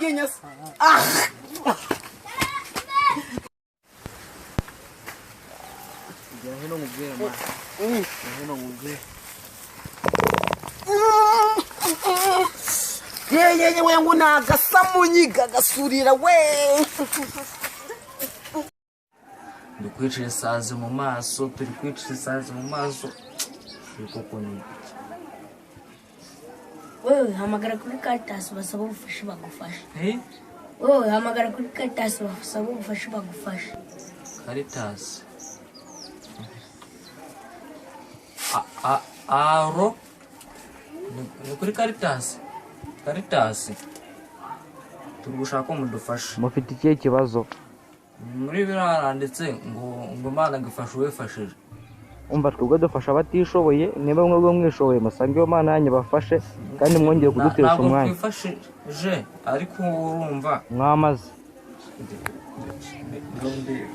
Uratinya se? Ah! Gira hino nkubwire mwana. Gira hino nkubwire. Yeyeye we, ngo nagasamunyiga gasurira we. Ndi kwicira isazi mu maso, turi kwicira isazi mu maso. Ibi koko ni ibiki? Wewe hamagara kuri Caritas basaba ubufasha bagufasha. Eh? Wewe hamagara kuri Caritas basaba ubufasha bagufasha. Caritas. A aro ni kuri Caritas. Caritas. Turi gushaka ko mudufasha. Mufite ikihe kibazo? Muri biriya haranditse ngo Imana ngo ifashe uwifashije. Umva, twebwe dufasha abatishoboye. Niba mwebwe mwishoboye, musange iyo Mana yanyu bafashe, kandi mwongeye kudutesha Ntabwo umwanya. twifashije, ariko urumva Mwamaze. Ndi.